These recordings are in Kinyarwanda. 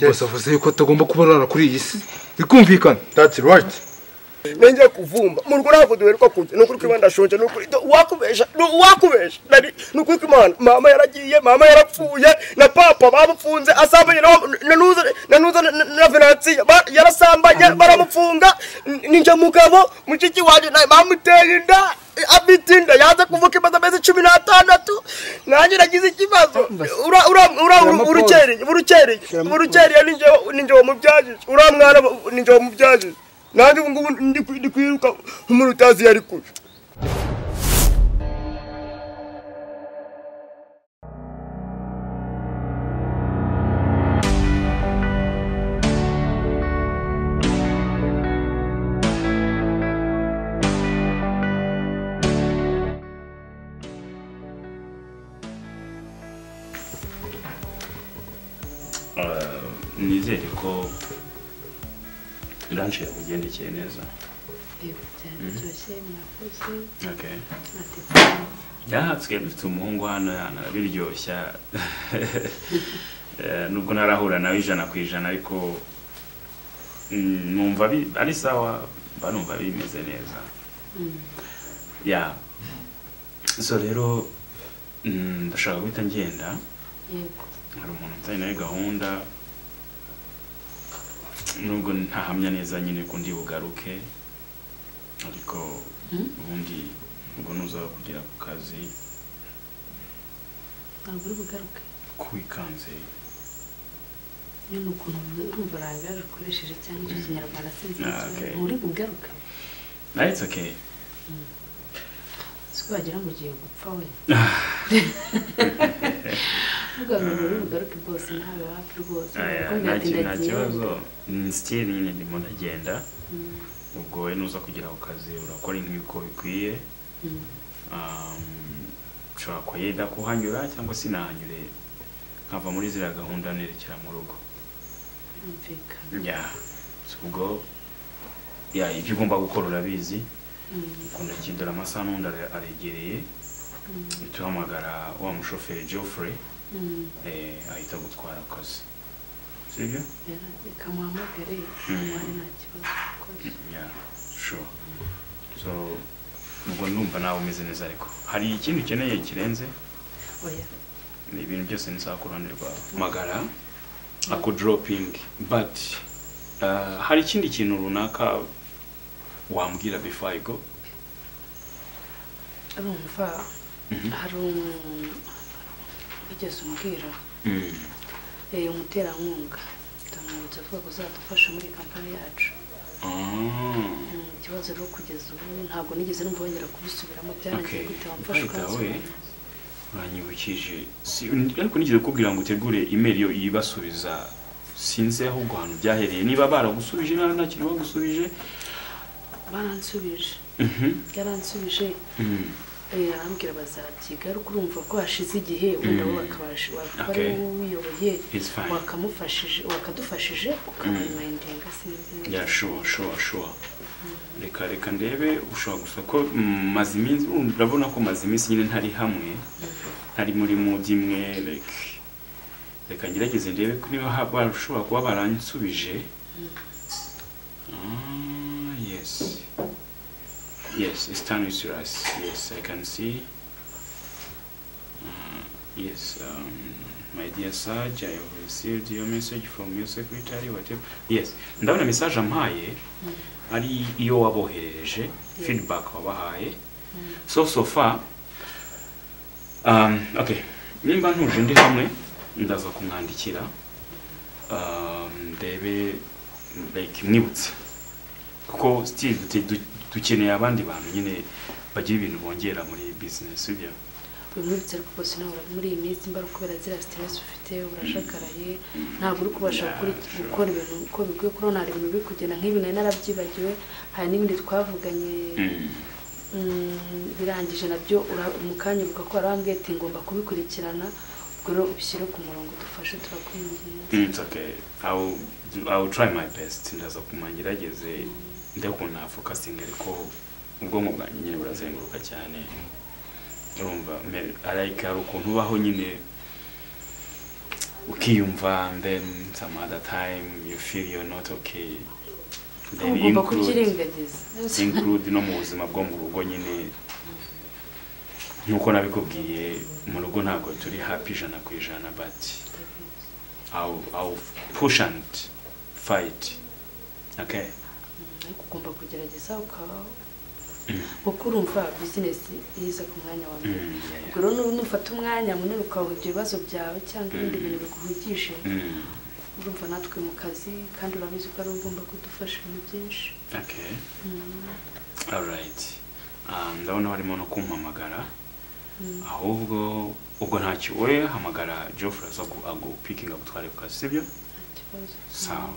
Boss avuze yuko atagomba kubarara kuri iyi si. Bikumvikana. That's right. Nenje kuvumba mu rugo ntabwo duheruka kujya nukuri kwimana ndashonje nukuri wakubesha wakubesha nari nukuri kwimana mama yaragiye mama yarapfuye na papa bamufunze asambanye na nuza na Venantia yarasambanye baramufunga ninje mugabo mushiki wanje bamuteye inda abitinda yaza kuvuka imaze amezi 16 nanjye nagize ikibazo ura ura ura urukereye urukereye urukereye ninje wamubyajije ura mwana ninje wamubyajije nanjye ubu ngubu ndi kwiruka nk'umuntu utazi iyo ari kure. Nizere ko lunch yakugendekeye neza. Okay. Nsigaye dufite umuhungu hano arabiryoshya. Nubwo ntarahura nawe 100% ariko numva ari sawa, mba numva bimeze neza. Yeah. So rero ndashaka guhita ngenda. Yego. Hari umuntu mfitanye nawe gahunda nubwo ntahamya neza nyine ko ndi bugaruke ariko ubundi ubwo nuza kugera ku kazi ntabwo uri bugaruke kubikanze nyine ukuntu urumva rangaje ukoresheje cyangwa icyo kinyarwanda sinzi uri bugaruke. It's okay. Siko wagira ngo ugiye gupfa we. Ugaruke ugaruke bose ntawe wapi rwose. Nta kibazo. Still nyine ndimo ndagenda. Ubwo we nuza kugera ku kazi urakora nk'uko bikwiye. Nshobora kuyenda kuhanyura cyangwa sinahanyure nkava muri ziriya gahunda nerekera mu rugo. Birumvikana. Ubwo ibyo ugomba gukora urabizi. Ukunda kindura amasaha n'undi aregereye. Tuhamagara wa mushoferi Geoffrey. Ahita gutwara akazi. Sibyo? Reka muhamagare umuhari nta kibazo. Yeah, sure. So ubwo ndumva nawe umeze neza ariko hari ikindi ukeneye kirenze? Oya. Ni ibintu byose ni sawa ku ruhande rwawe. Magara ako dropping but hari ikindi kintu runaka wambwira before I go? Urumva hari wigeze umbwira umuterankunga ndamwibutsa avuga ko uzadufasha muri kampani yacu. Ikibazo rero kugeza ubu ntabwo nigeze numva wongera kubisubiramo byarangiye gute wamfasha ukansubiza? Uranyibukije ariko nigeze kukubwira ngo utegure email yo ibasubiza sinzi ahubwo ahantu byahereye niba baragusubije nta kintu bagusubije. Baransubije. Yaransubije. Arambwira bazabyiga ariko urumva ko hashize igihe wenda bo bakabasha bakora uyoboye wakamufashije wakadufashije ukamuremindinga sinzi. Yeah, sure. Reka ndebe ushobora gusa ko maze iminsi urabona ko maze iminsi nyine ntari hamwe ntari muri mood imwe like reka ngerageze ndebe ko niba bashobora kuba baransubije. Yes. Yes, it's Stanislas. Yes, I can see. Yes, my dear Sarge, I have received your message from your secretary, whatever. Yes, ndabona message ampaye ari iyo waboherereje feedback wabahaye. So far okay, nimba ntuje ndi hamwe ndaza kumwandikira ndebe like mwibutse kuko still dukeneye abandi bantu nyine bagira ibintu bongera muri business ibyo. Bimwibutse ariko bose nawe muri iyi minsi mba kubera zira stress ufite urashakaraye ntabwo uri kubasha gukora ibintu uko bikwiye kurona hari ibintu biri kugenda nk'ibi nari narabyibagiwe hari n'ibindi twavuganye birangije nabyo mukanyuruka ko arambwiye ati ngomba kubikurikirana ubwo rero ubishyire ku murongo dufashe turakwinginze. It's okay. I will try my best ndaza kumangerageze ndakunda focusing ariko ubwonko bwanjye nyine burazenguruka cyane urumva ariko hari ukuntu ubaho nyine Ukiyumva, and then some other time you feel you're not okay. Then ugomba kubyirengagiza. Include no mu buzima bwo mu rugo nyine, nkuko nabikubwiye mu rugo ntabwo turi happy 100%, but I'll push and fight. Okay. Ugomba kugerageza kuko urumva business iza ku mwanya wa mbere. Ubwo rero nufata umwanya munini ukawuha ibyo bibazo byawe cyangwa ibindi bintu biguhugije, urumva natwe mu kazi kandi urabizi ko ari ugomba kudufasha ibintu byinshi. Okay. All right. Ndabona barimo no kumpamagara. Ahubwo ubwo ntacyo we hamagara Geoffrey aza ago picking up tware ku kazi, sibyo? Sawa.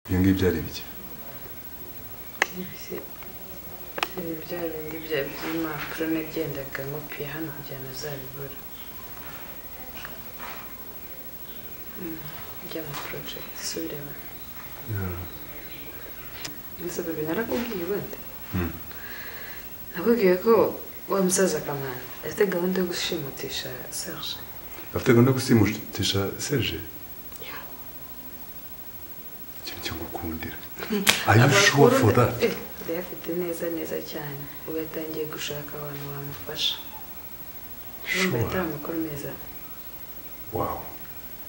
Ibyo ngibyo ari bike. Ibi bya bindi by'impapuro nagendaga nkopiye hano kugira ngo azabibura. By'amaproject subireba. Nse bebe narakubwiye ubundi. Nakubwiye ko wa musaza Kamana afite gahunda yo gushimutisha Serge. Afite gahunda yo gushimutisha Serge? Are you sure for that? Ndayafite neza neza cyane. Ubu yatangiye gushaka abantu bamufasha. Urumva atari amakuru meza. Wow.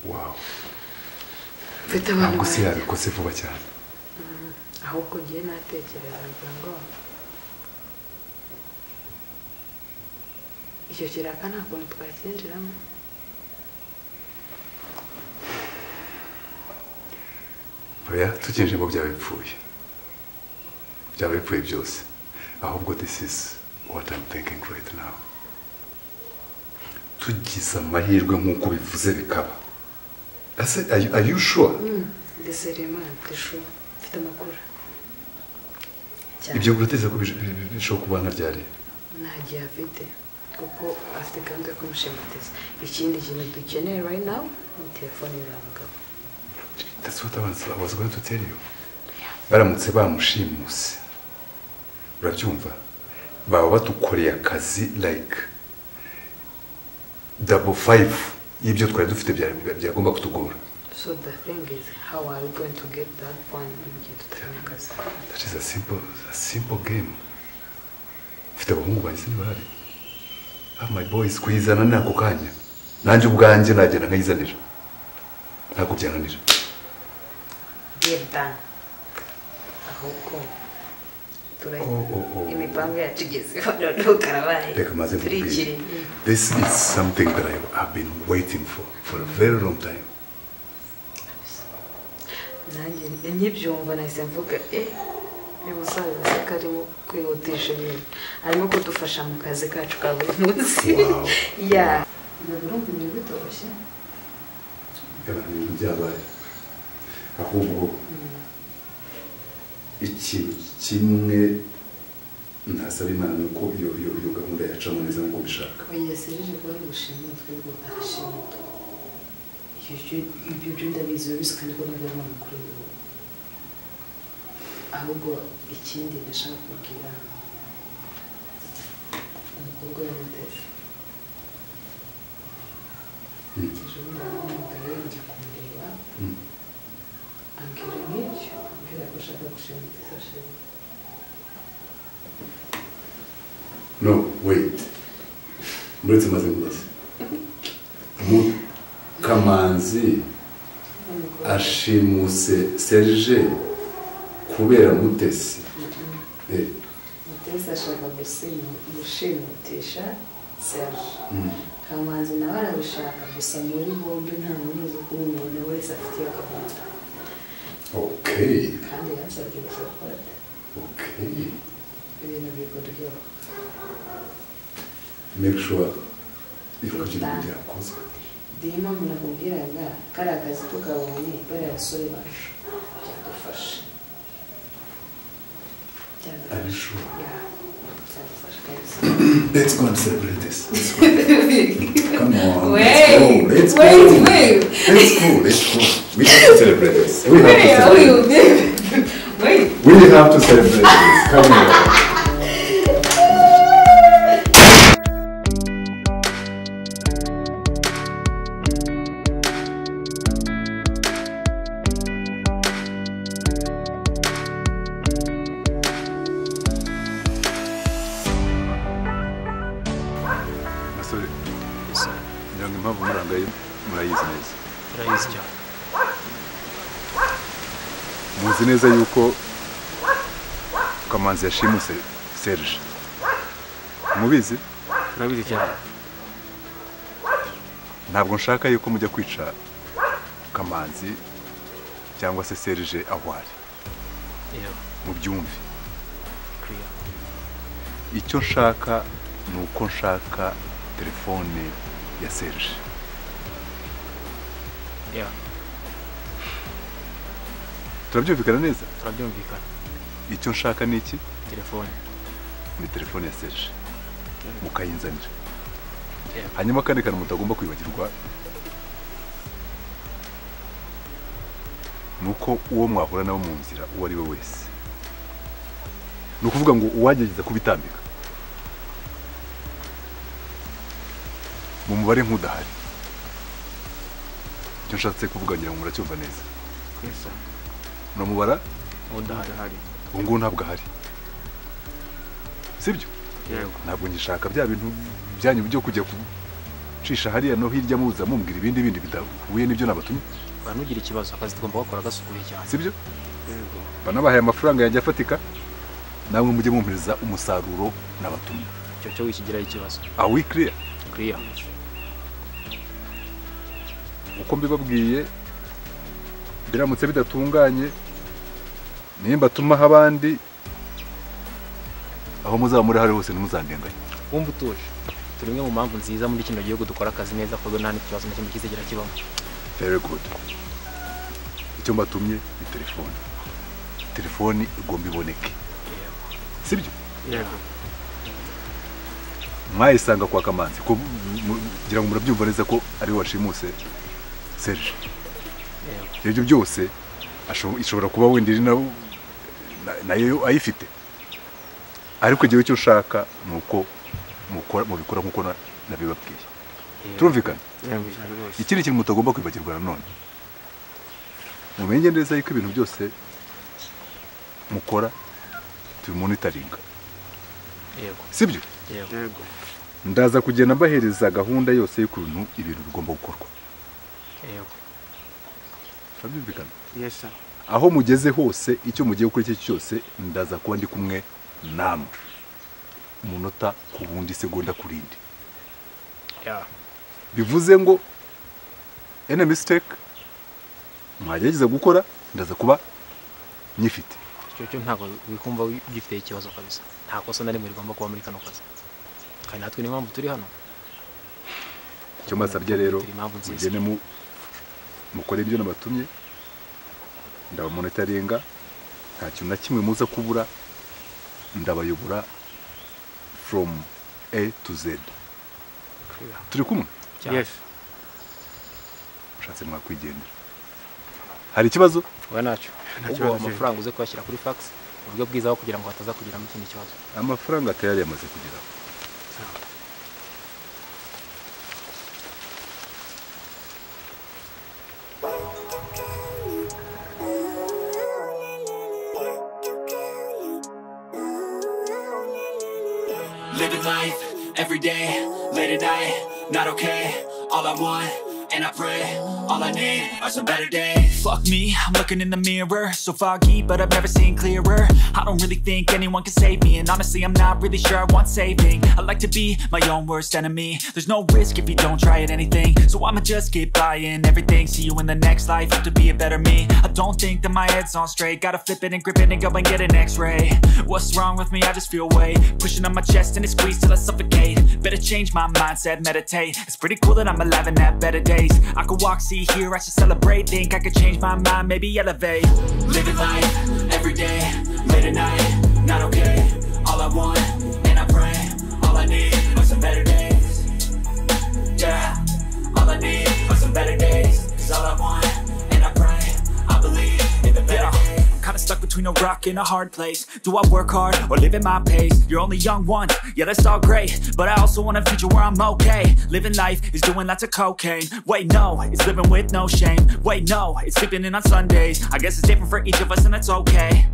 Wow. Mfite abantu ntabwo se yabikoze vuba cyane. Ahubwo ngiye natekerezaga ngo icyo kiraka nta kuntu twakinjiramo. Oya, tukinjiramo byaba bipfuye. Byaba bipfuye byose. Ahubwo this is what I'm thinking right now. Tugize amahirwe nk'uko bivuze bikaba. Ese are you sure? Ndizerema, ndi sure. Mfite amakuru. Ibyo urateza ko bishobora kuba nka ryari? Nta gihe afite kuko afite gahunda yo kumushimutiza. Ikindi kintu dukeneye right now ni telefone y'uriya mugabo. That's what I was going to tell you. Baramutse bamushimuse. Urabyumva? Baba batukoreye akazi like 55 y'ibyo twari dufite byagomba kutugora. So the thing is, how are we going to get that phone mu gihe tutari mu kazi? That is a simple game. Mfite abahungu banjye ntibahari. Have my boys kuyizana nako kanya. Nanjye ubwanjye nagenda nkayizanira. Ntabwo byananira. Get done. Ahubwo imipango yacu igezeho noneho karabaye. Reka maze nkubwire. This is something that I have been waiting for a very long time. Nanjye nkibyumva nahise mvuga uyu musaza se ko arimo kwihutisha ibintu, arimo kudufasha mu kazi kacu ka buri munsi. Ya urumva ibintu bitoroshye. Ibintu byabaye. Ahubwo ikintu kimwe ntasaba Imana ni uko iyo gahunda yacamo neza nk'uko mbishaka. Oya Serge kuba ari gushimutwa ubwo arashimutwa. Ibyo byo ndabizi urabizi kandi ko nabyo ari amakuru y'ubu. Ahubwo ikindi ndashaka kubwira umukobwa w'Umutesi. Ejo bundi arampamagaye njya kumureba, ambwira nk'ibyo, ambwira ko ashaka gushimutisa Shema. No, wait. Muretse maze nkubaze. Mukamanzi ashimuse Serge kubera Mutesi. Mutesi ashaka gushimutisha Serge. Kamanzi nawe arabishaka gusa muri bombi nta muntu uzi ko umuntu wese afite iyo gahunda. Okay. Kandi yansabye gusapota. Okay. Ibintu biri kuryoha. Make sure yuko ibyo bintu byakozwe. Niyo mpamvu nakubwiraga kariya kazi tukabonye bariya basore bacu byadufasha. Are you sure? Yeah. Byadufasha kabisa. Let's go and celebrate this. Let's go. Come on. Wait. Let's go. Wait, wait. Let's go. Let's go. We have to celebrate this. We have to celebrate. Wait. We have to celebrate this. Come here. Sorry. Yes, sir. Ngira ngo impamvu murangaye murayizi neza. Turayizi cyane. Muzi neza yuko Kamanzi yashimuse Serge. Mubizi? Turabizi cyane. Ntabwo nshaka yuko mujya kwica Kamanzi cyangwa se Serge aho ari. Yego. Mubyumve. Clear. Icyo nshaka ni uko nshaka telefone ya Serge. Yeah. Turabyumvikana neza? Turabyumvikana. Icyo nshaka ni iki? Telefone. Ni telefone ya Serge. Mukayinzanira. Yeah. Hanyuma kandi kantu mutagomba kwibagirwa nuko uwo mwahura nawe mu nzira uwo ari we wese. Ni ukuvuga ngo uwagerageza kubitambika mu mubare nk'udahari. Icyo nshatse kuvuga ngira ngo muracyumva neza. Yes sir. Muramubara? Udahari. Ubu ngubu ntabwo ahari. Sibyo? Yego. Ntabwo ngishaka bya bintu byanyu byo kujya gucisha hariya no hirya muza mumbwira ibindi bindi bidahuye n'ibyo nabatumye. Banugira ikibazo akazi tugomba gukora gasukuye cyane. Sibyo? Yego. Banabahaye amafaranga yanjye afatika namwe mujye mumpereza umusaruro nabatumye. Icyo cyo wikigiraho ikibazo. Are we clear? Clear. Uko mbibabwiye biramutse bidatunganye nimba tumaho abandi aho muzaba muri hari hose ntimuzandenganye. Wumva utuje. Turi imwe mu mpamvu nziza muri kino gihugu dukora akazi neza kuko nta n'ikibazo na kimwe kizigera kibamo. Very good. Icyo mbatumye ni telefone. Telefone igomba iboneke. Sibyo? Yego. Mwayisanga kwa Kamanzi ko ngira ngo murabyumva neza ko ari washimuse Serge. Ibyo byose ishobora kuba wenda iri nayo ayifite. Ariko igihe cyo ushaka nuko mukora mubikora nkuko nabibabwiye. Turumvikana? Ikindi kintu mutagomba kwibagirwa nanone. Mumenye neza yuko ibintu byose mukora tubimonitoringa. Yego. Sibyo? Yego. Ndaza kugenda mbahereza gahunda yose y'ukuntu ibintu bigomba gukorwa. Yego. Turabyumvikana? Yes sir. Aho mugeze hose icyo mugiye gukora icyo cyose ndaza kuba ndi kumwe namwe. Umunota ku wundi, segonda ku rindi. Yeah. Bivuze ngo any mistake mwagerageza gukora ndaza kuba nyifite. Icyo cyo ntago wikumva ugifite ikibazo kabisa. Nta kosa na rimwe rigomba kuba muri kano kazi. Kandi natwe ni impamvu turi hano. Icyo mbasabye rero mugende mu mukore ibyo nabatumye ndabamonitoringa nta kintu na kimwe muza kubura ndabayobora from A to Z. Turi kumwe? Yes. Ushatse mwakwigendera. Hari ikibazo? Oya ntacyo. Ubwo amafaranga uze kuyashyira kuri fax mu buryo bwiza kugira ngo hataza kugiramo ikindi kibazo. Amafaranga tayari yamaze kugeraho. Living life every day, late at night, not okay. All I want, and I pray, all I need are some better days. Fuck me, I'm looking in the mirror, so foggy, but I've never seen clearer. I don't really think anyone can save me, and honestly, I'm not really sure I want saving. I like to be my own worst enemy. There's no risk if you don't try at anything, so I'ma just keep buying everything. See you in the next life, have to be a better me. I don't think that my head's on straight, gotta flip it and grip it and go and get an x-ray. What's wrong with me? I just feel weight pushing on my chest and it squeezed till I suffocate. Better change my mindset, meditate. It's pretty cool that I'm alive and have better days. I could walk, see, hear, I should celebrate. Think I could change my mind, maybe elevate. Living life, every day, late at night, not okay. All I want, and I pray, all I need are some better days. Yeah, all I need are some better days. 'Cause all I want, and I pray, I believe in the better days. I'm kinda stuck between a a rock and a hard place. Do I work hard or live at my pace? You're only young once, yeah, that's all great, but I also want a future where I'm okay. Living life is doing lots of cocaine. Wait, no, it's living with no shame. Wait, no, it's sleeping in on Sundays. I guess it's different for each of us and that's okay.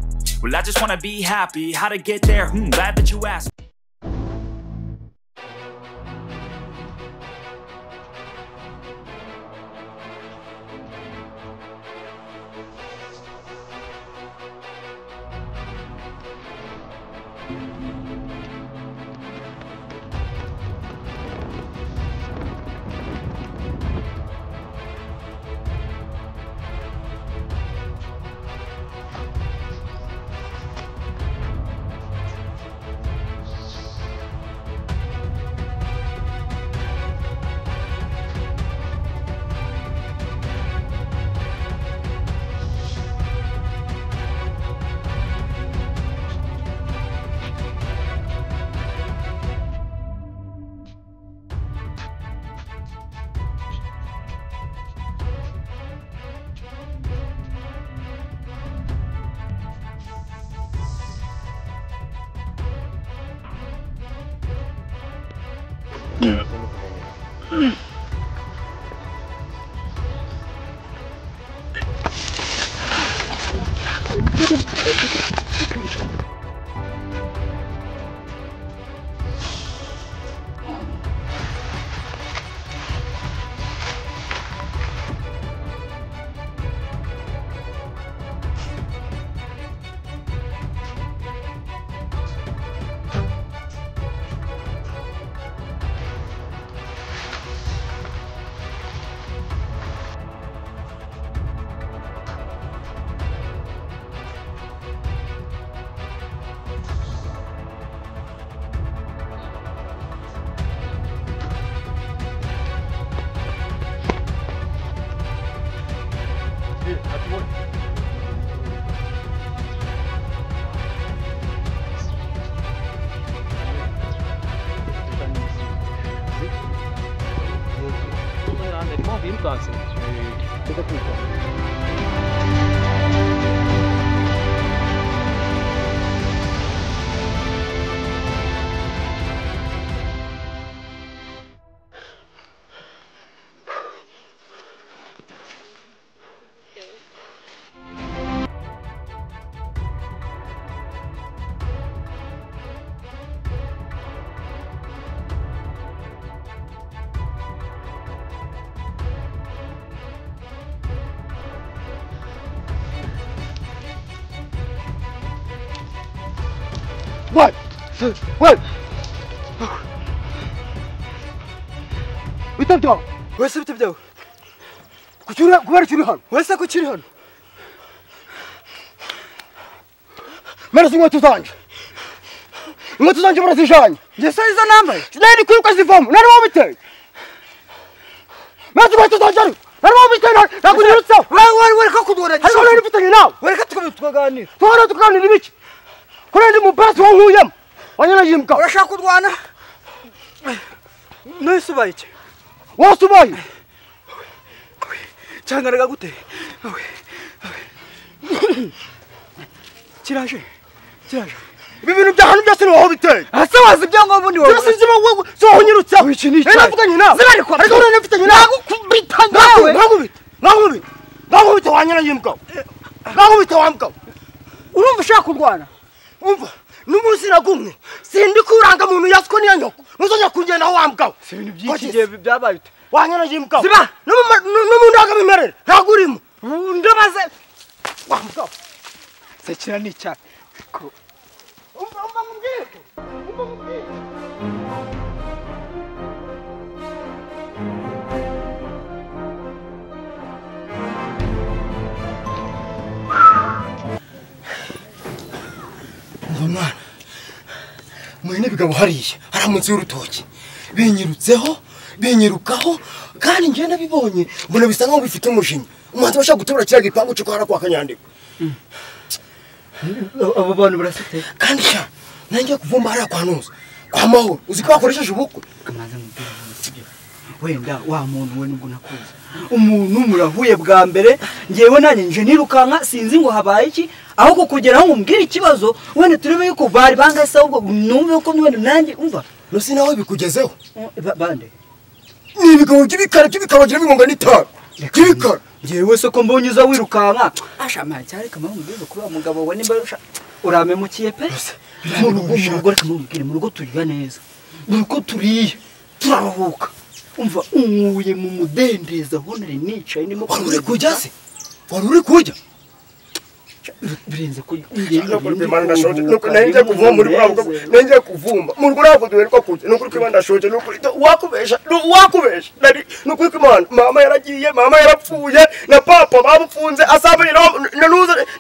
Well, I just wanna be happy. How to get there? Glad that you asked. What? What? Witabyo. Wese bitabyo. Kucyura kubera cyuri hano. Wese kucyuri hano. Mera inkweto zanje. Inkweto zanje barazijanye. Nje se izo nambaye. Nari kwiruka zivamo. Nari wabiteye. Mera inkweto zanje. Nari wabiteye. Nakunyirutsa. Wewe ko kudora. Hari nari mfitanye nawe. Wereka tukaganira. Tuhora tukaganira ibiki? Kuri ndi mubasi wankuyemo. Wanyana yimbwa. Urashaka kurwana? Nese ubaye iki? Wose ubaye. Cyangaraga gute? Kiraje. Kiraje. Ibi bintu bya hano byose ni wowe biteye. Ase wazi ibyangombwa ubundi wowe. Byose nzi wowe so wanyirutsa. Navuganye nawe. Zibarikwa. Ariko none mfitanye nawe. Nagukubita nawe. Nagukubita. Nagukubita. Nagukubita wanyana yimbwa. Nagukubita wambwa. Urumva ushaka kurwana? Umva n'umunsi nagumwe sindi kuranga muntu yasiko niya nyoko ntuzongera kugenda aho wambwawe. Si ibintu by'iki gihe byabaye ute? Wanyana yimbwa. Ziba no mu ndangamimerere ntabwo urimo. Ndabaze wambwawe. Sekira ni icyaha. Umva umva mubwire. Umva mubwire. Mwana mwene bigabo hariya haramutse y'urutoki binyirutseho binyirukaho kandi ngiye nabibonye mbona bisa nkaho bifite umujinya umuhanzi bashaka gutobora kiriya gipangu cyo kwa kwa Kanyandiko. Abo bantu barasite kandi sha nanjye kuvumba hariya kwa Ntuza kwa Mahoro uzi ko bakoresheje ubukwe. Kamaze mubwira sibyo Wenda wa muntu we nubwo nakuze. Umuntu murahuye bwa mbere ngewe nanjye nje nirukanka sinzi ngo habaye iki aho kugera aho umbwira ikibazo wenda turebe yuko bari bangase ahubwo numve ko wenda nanjye umva. No si nawe bikugezeho. Bande. Ni ibigabo by'ibikara by'ibikara bingonga n'itanu. By'ibikara. Ngewe se ko mbonye uza wirukanka. Asha man cyari kama umubwiza kuri wa mugabo we nimba uramemukiye pe. Mu rugo reka mubwire mu rugo turya neza. Mu rugo turiye turaruhuka. Umva unkuye mu mudendeza aho nari nicaye ndimo uri kujya se? Wari uri kujya? Birenze ko nuko nanjye kuvuma muri bwa nanjye kuvumba mu rugo ntabwo duheruka kujya nuko uri ndashonje nuko wakubesha wakubesha nuko uri mama yaragiye mama yarapfuye na papa bamufunze asambanye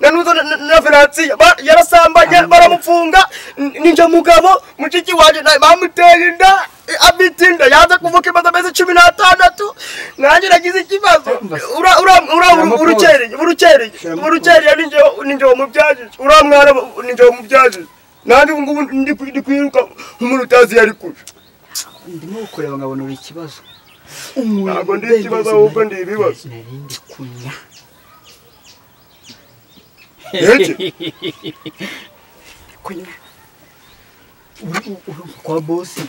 na nuza na Venantia yarasambanye baramufunga ninje mugabo mushiki waje bamuteye inda abitinda yaza kuvuka imaze amezi 16 nanjye nagize ikibazo ura ura urukereye urukereye ninje wamubyajije ura mwana ninje wamubyajije nanjye ubu ngubu ndi kwiruka nk'umuntu utazi yari kuje ndimo kureba nkabona uri ikibazo ntabwo ndi ikibazo ahubwo ndi ibibazo narindi kunya kunya kwa bosi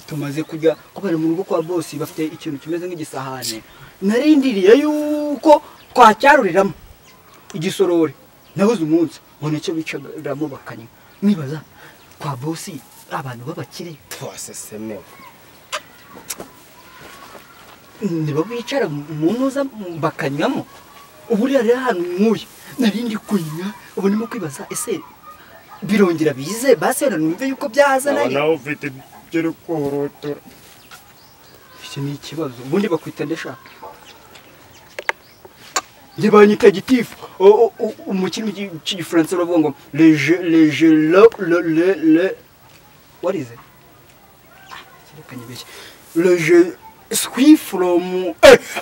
tumaze kujya kubera mu rugo kwa bosi bafite ikintu kimeze nk'igisahane narindiriye yuko twacyaruriramo igisorori nabuze umunsi ngo nicyo bicaramo bakanywa nibaza kwa bosi abantu b'abakire twasesemewe nibo bicara mu ntuza bakanywamo uburiya rero ahantu nkuye narindi kunywa ubu ndimo kwibaza ese birongera bize basi numve yuko byaza nawe ufite byo kuhorotora iki ni ikibazo ubundi bakwita ndesha njye banyita gitifu mu kirimi cy'igifaransa baravuga ngo le je le le le what is it le je suis from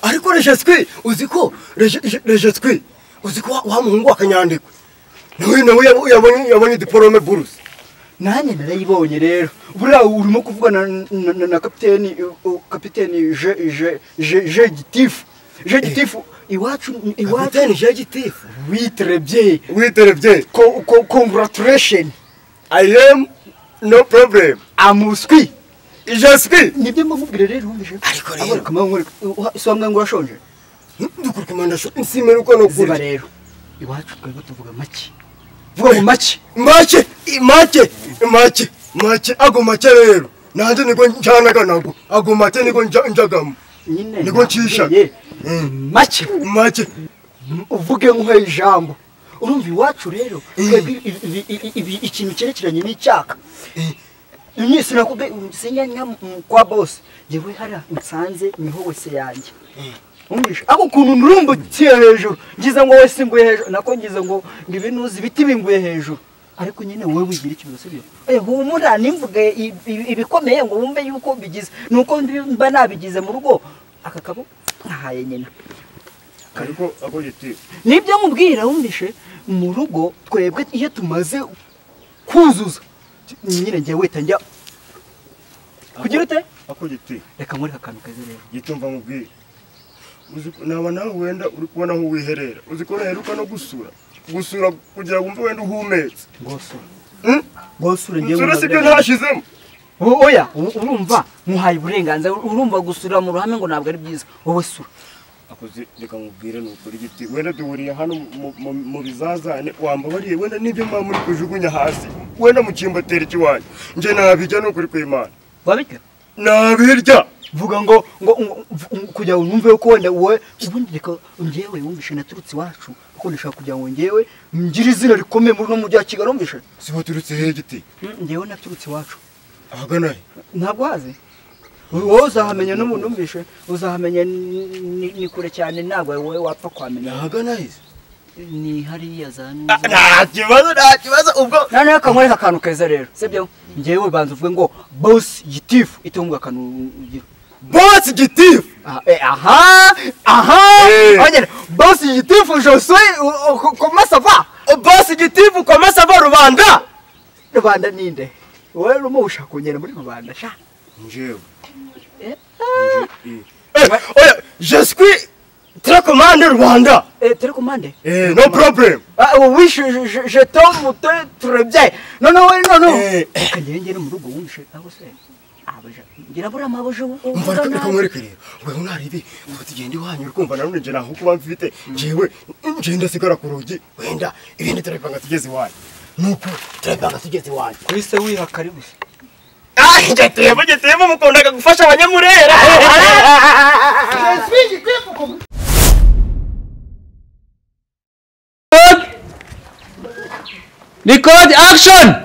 ariko le je suis uzi ko le je suis uzi ko wa muhungu akanyandikwa nawe yabonye diplome buruse nanjye narayibonye rero buriya urimo kuvuga na kapiteni je je gitifu je gitifu iwacu kapiteni je gitifu oui très bien oui très bien congratulations I am no problem I'm suis je suis nibyo mbamubwira rero wumvise ariko rero isomwe ngo urashonje ndukuri kumanda nsimera uko no kurya rero iwacu twebwe tuvuga make vuga ngo make make make make make ago make rero nanjye niko njanaga nago ago make niko njagamo nyine niko ncisha make make uvuge nk'uhe ijambo urumva iwacu rero ikintu cyerekeranye n'icyaka mwese nakubwe sinyanya kwa boss yewe hara nsanze niho wese yanjye umvisha ako kuntu nurumbukiye hejuru ngize ngo wese nguye hejuru nako ngize ngo ngibinuzi biti binguye hejuru ariko nyine wowe wigira ikibazo sibyo eh humura nimvuge ibikomeye ngo wumve yuko bigize nuko mba nabigize mu rugo aka kabo nkahaye nyina ariko ako giti nibyo mubwira wumvishe mu rugo twebwe iyo tumaze kuzuza nyine ngiye wita njya kugira ute ako giti reka nkwereke akantu keza rero gitumva mubwire uzi naba nawe wenda uri kubona aho wiherera uzi ko naheruka no gusura gusura kugira ngo umve wenda uhumetse gosura gosura ngiye gusura sibyo ntashizemo oya urumva muhaye uburenganzira urumva gusura mu ruhame ngo ntabwo ari byiza wowe sura akoze reka nkubwire ni ukuri giti wenda duhuriye hano mu bizazane wambabariye wenda n'ibyo mba muri kujugunya hasi wenda mu kimbatera ikiwanyu nje nabijya ni ukuri kw'Imana wabirya nabirya vuga ngo ngo kugira ngo numve ko wenda wowe ubundi reka ngewe wumvishe naturutse iwacu kuko ndashaka kugira ngo ngewe ngire izina rikomeye muri no mujyi wa Kigali wumvishe si waturutse he giti ngewe naturutse iwacu ahagana he ntabwo hazi wowe uzahamenya n'umuntu wumvishe uzahamenya ni kure cyane ntabwo wowe wapfa kwamenya ahagana he ni hariya za nta kibazo nta kibazo ubwo noneho kankwereka akantu keza rero sibyo ngewe banza uvuge ngo boss gitifu itumbwa akantu ugira boss gitifu aha aha ongera boss gitifu je suis comment ça va boss gitifu comment ça va rubanda rubanda ninde wowe urimo ushaka kongera muri rubanda sha njewe Oya, je suis télécommande Rwanda. Télécommande? No problem. Ah oui, je tombe très bien. Non non non non. Kagende ngere mu rugo wumvishe aho se. Abaje. Ngira bura maboje. Umva reka nkwereke rero. Wewe unaribi, tugende iwanyu urikumva nanone nje naho kuba mfite. Jewe nje ndasigara ku rugi. Wenda ibindi turabipanga tugeze iwanyu. Nuko turabipanga tugeze iwanyu. Kuri se wiha karibu. Ah, nje mukundaga gufasha abanyamurera. Record action!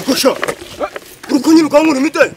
Kosha. Urukunyira ukankura imidari.